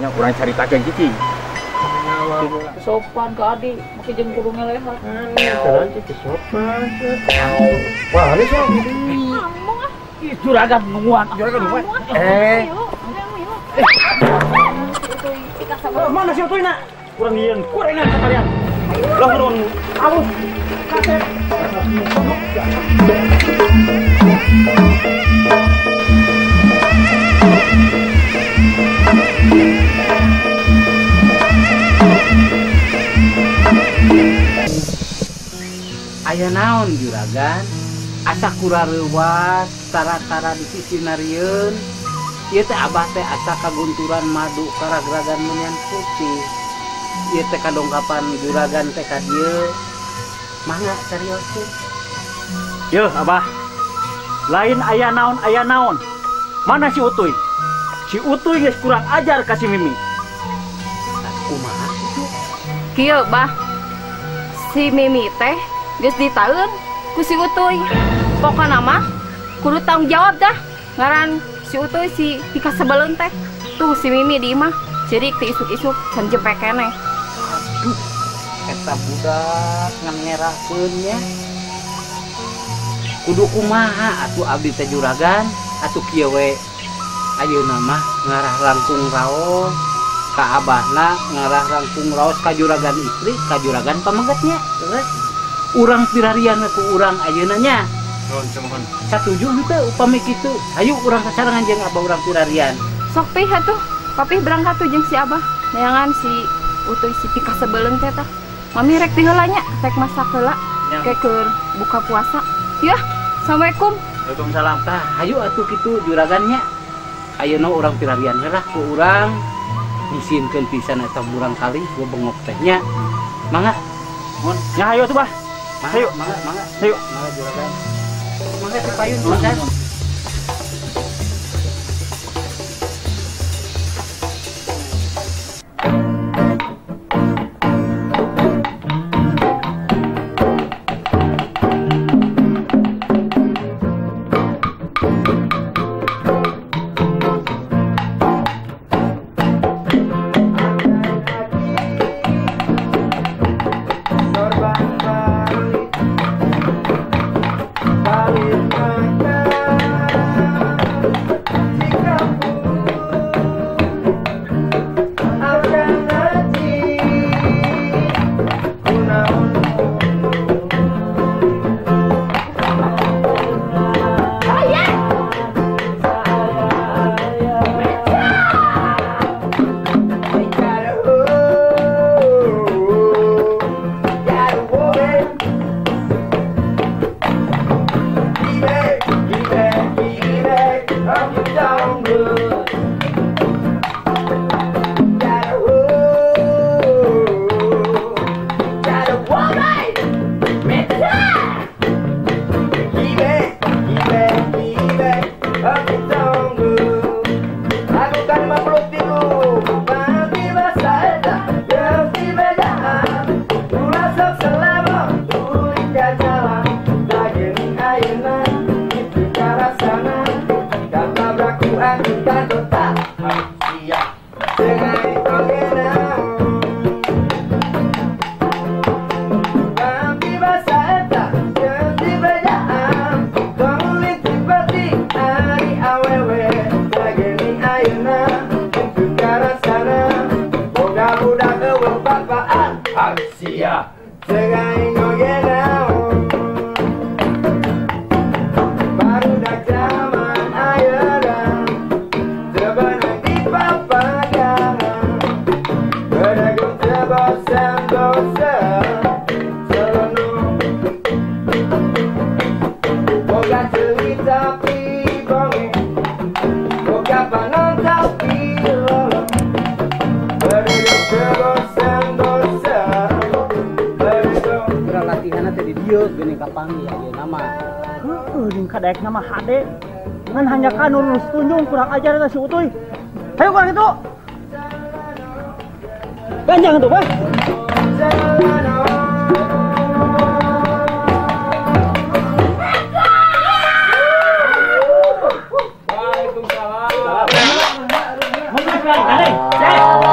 Nya urang caritakeun cicing. Sopan ke adi, make jeung kudu ngelehat. Jalan cicing sopan. Wah, ini sok. Ngomong ah. Ih, juragan nungguan. Juragan nungguan. Mana si Utuy nak? Kurang dieun, kurengan sekalian. Lah urang alus. Kasep. Aya naon juragan? Asa kurareuwas tara-tara di sisi narieun. Ieu teh abah teh asa kagunturan madu karagragan menyan putih. Ieu teh kadongkapan juragan teh ka dieu. Mangga serioskeun. Yeuh abah. Lain aya naon aya naon. Mana si Utuy? Si Utuy geus kurang ajar ka si Mimi. Kumaha kitu? Kieu bah. Si Mimi teh geus ditaeun ku si Utuy. Pokona mah kudu tanggung jawab dah. Ngaran si Utuy si pikasebeleun teh. Tuh si Mimi di imah cerik ti isuk-isuk can jepek keneh. Aduh, eta budak ngan ngerahkeun nya. Kudu kumaha atuh abdi teh juragan, atuh kieu we. Ayeuna mah ngarah langkung raos ka abahna, ngarah langkung raos ka juragan istri, ka juragan pamegetnya. Terus urang pirarian ku urang ayeuna nya. Nuhun, nuhun. Satuju henteu upami kitu. Hayu urang sasarengan jeung abah urang pirarian. Sok pih atuh. Papih berangkat tuh jeung si abah. Neangan si Utuy si pikasebeleun teh tah. Mami rek ti heula nya, rek masak heula. Ke keur buka puasa. Ya, assalamualaikum. Waalaikumsalam. Tah, hayu atuh kitu juragannya. Ayeuna urang pirarian heula ku urang nyisinkeun pisan eta murang kali gua bengok teh nya. Mangga. Mun. Nya hayu atuh bah. Hayu, mangga, mangga. Hayu. Mangga juragan. Mangga ti payun juragan. Kadaek nama HD ngan hanya kan urus tunjung kurang ajar eta si Utuy. Hayu kurang itu. Ganjang tuh, Bah. Waalaikumsalam.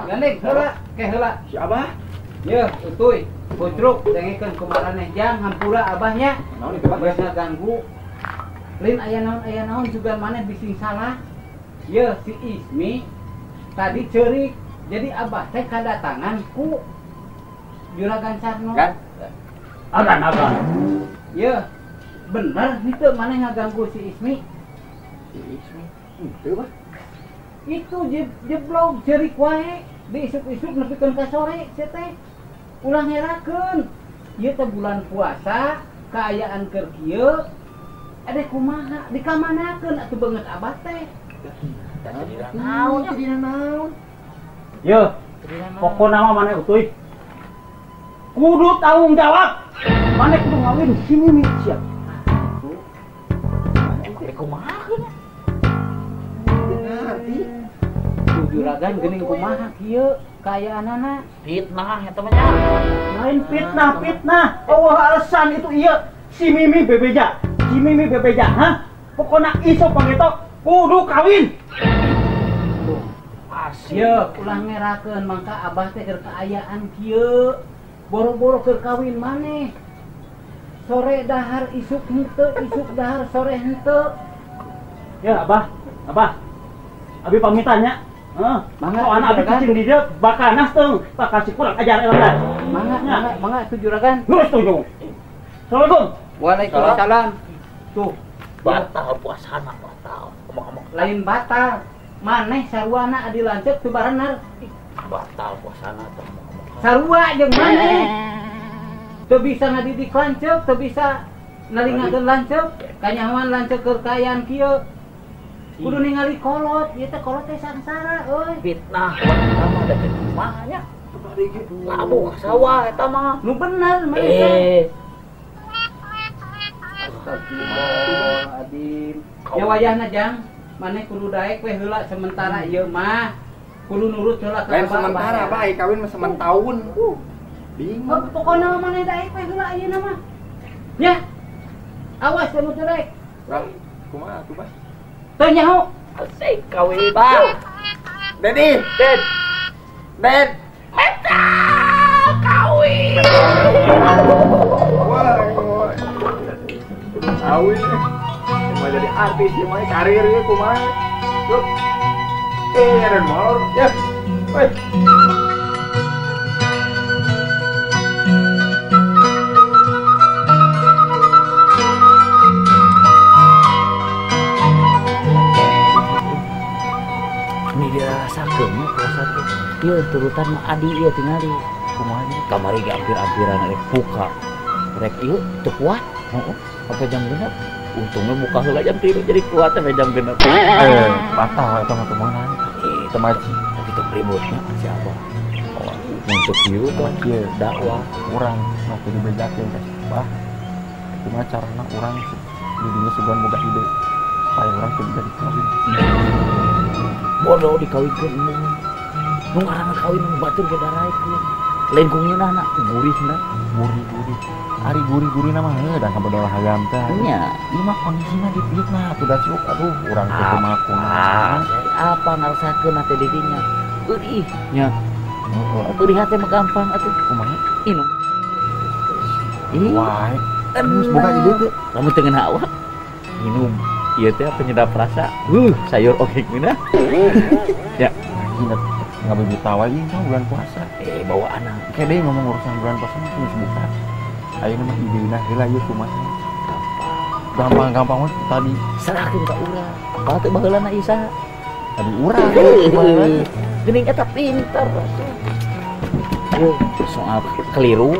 Gandeng heula, ke heula. Si Abah. Yeuh, utuy. Putruk dengekeun ku maraneh jang hampura abahnya. Naon itu, Bah? Geus ngaganggu. Lain aya naon juga maneh bising salah. Yeuh, si Ismi tadi ceurik. Jadi abah teh kadatangan ku Juragan Sarno. Kan? Agan-agan. Yeuh, bener henteu maneh ngaganggu si Ismi. Si Ismi. Henteu, Bah. Itu jeblok ceurik wae, diisuk-isuk nepikeun ka sore sia teh. Ulah ngerakeun. Ieu teh bulan puasa, kaayaan keur kieu. Ade kumaha dikamanakeun atuh beungeut abah teh. Naon jadi naon? Yeuh, pokona mah maneh utuy. Kudu tanggung jawab. Maneh kudu ngawin si Mimi sia. Rek kumaha keun? Ngerti. Tuh juragan geuning kumaha kieu kaayaanana. Fitnah eta mah nya. Lain fitnah. Oh, alasan itu ieu si Mimi bebeja. Si Mimi bebeja, ha? Pokona iso pangeto kudu kawin. Yeuh, ulah ngerakeun mangka abah teh keur kaayaan kieu. Boro-boro keur kawin maneh. Sore dahar isuk henteu, isuk dahar sore henteu. Ya, Abah. Abah. Abi pamitan nya. Heeh. Mangga, soalna abi juragan. Cicing di dieu bakanas teung, bakasi kurang ajar eta. Mangga, mangga, mangga atuh juragan. Geus tuh. Assalamualaikum. Waalaikumsalam. Tuh, Batal puasana batal. Omong-omong lain batal. Maneh saruana adi lanceuk teu barenar. Batal puasana teh omong-omong. Sarua jeung maneh. Teu bisa ngadidik lanceuk, teu bisa naringakeun lanceuk, kanyahoan lanceuk keur kaayaan kieu. Kudu ningali kolot, ieu teh kolot teh sangsara euy. Fitnah eta mah da teh kumaha nya. Labuh ka sawah eta mah. Nu bener maneh teh. Eh, Astagfirullahaladzim. Ya wayahna jang, maneh kudu daek we heula sementara ieu mah. Kudu nurut heula ka Lain abah. sementara, Bah, ai kawin mah sementaun. Bingung. Oh, pokona mah maneh daek we heula ayeuna mah. Nya. Awas lamun teu daek. Bah, kumaha atuh, Bah? Teu nyaho. Asik kawin, Bang. Dedi, Ded. Ded. Metal kawin. Wah, wah. Kawin. Mau jadi artis, mau karir ya kumaha. Yuk. Ren molor. Ya. Woi. Ini dirasakeun nya puasa teh. Ieu turutan mah adi ieu tingali. Kumaha jadi? Kamari ge ampir-ampiran rek buka. Rek ieu teu kuat. Heeh. Sampai jam 6. Untungnya buka heula jam 3 jadi kuat sampai jam 6. Batal eta mah teu meunang. Teu maci. Tapi teu ributnya si Abah. Untuk ieu kan Kieu dakwah. Urang nu kudu bejakeun ka si Abah. Kumaha carana urang di dinya sugan boga ide supaya urang teu jadi kawin. Bodoh dikawinkeun embung. Nu ngaranna kawin nu batur ge daraekeun. Lain ku ngeunahna, gurihna. Gurih-gurih. Ari gurih-gurih mah heuh da kabodol hayam teh. Nya. Ieu mah kondisina dipitnah atuh da ciuk aduh urang teh kumaha kumaha. Apa ngarasakeun teh di dinya? Eurih nya. Heeh, atuh. Eurih hate mah gampang atuh. Kumaha? Inum. Ih, Wae. Geus boga ide teh. Lamun teu ngeunah awak minum. Ieu teh penyedap rasa. Sayur oge ngeunah. Ya. Anjing ngabibita wae ieu mah bulan puasa. Bawa anak. Kayak deui ngomong urusan bulan puasa mah geus buka. Ayeuna mah ideuna heula ieu kumaha. Gampang-gampang mah tadi serahkeun ka urang. Apa teh baheulana ieu saha? Tadi urang. Geuning eta pinter. Soal keliru,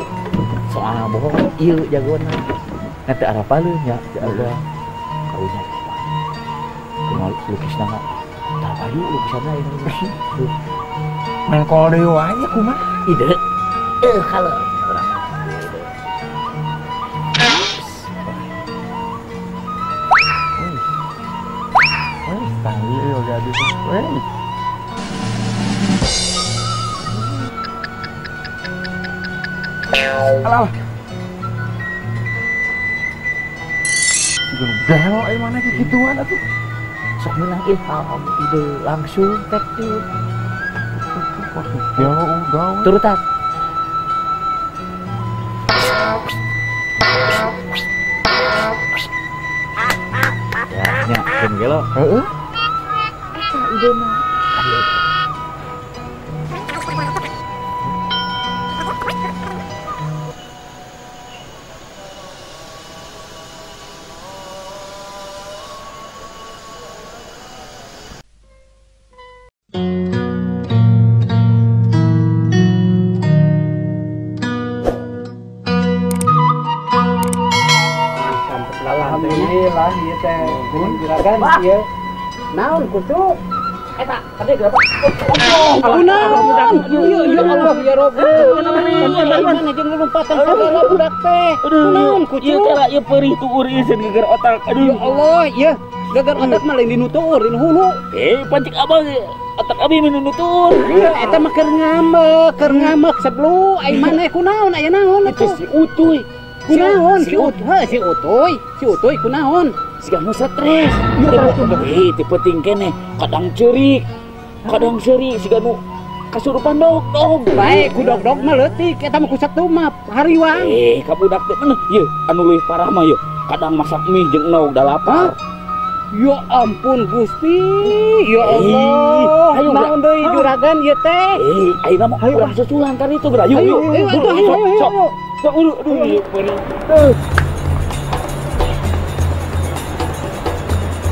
soal bohong, ieu jagoanna. Nanti arapaleun nya si Abah. Kawinnya kapan? Kumaha lukisna mah? Tah payu lukisanna ieu. Mengkol deui wae kumaha? Ide. Kalau urang ide. Wih, tanggi ieu gadis. Wih. Alah. Siga gelo euy mana kikituan atuh. Sok menang ilham ide langsung teknik. Gelo gawe. Turutan. Ya, nya keun gelo. Heeh. Eta idena. Alhamdulillah ieu teh juragan ieu. Naon kutu? Eta kade berapa? Kunaon? Ieu ya Allah ya Rabb. Mana jeung lompatan sagala budak teh. Kunaon kutu? Ieu teh ieu peurih tuur ieu sieun geger otak. Aduh ya Allah ieu geger otak mah lain dinu tuur dinu hulu. Pancik abang otak abi mah dinu tuur. Eta mah keur ngamek seblu ai maneh kunaon aya naon atuh? Itu si Utuy. Kunaon si Utuy, si Utuy kunaon? Siga nu stres. Teu penting keneh, kadang ceurik, kadang seuri siga nu kasurupan dog-dog. Bae ku dog-dog mah leutik, eta mah ku satu mah hariwang. Ka budak teh mah ieu anu leuwih parah mah ieu, kadang masak mie jeung endog da lapar. Ya ampun Gusti, ya Allah. Ayo naon deui juragan ieu teh? Ayeuna mah urang susulan tadi itu geura. Ayo, ayo. Sok aduh ieu peurih.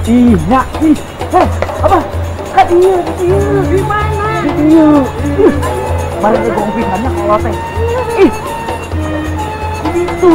Ih, nya, ih. Apa? Ka dieu, dieu. Di mana? Di dieu. Bari gong pisannya kalau teh. Ih. Itu.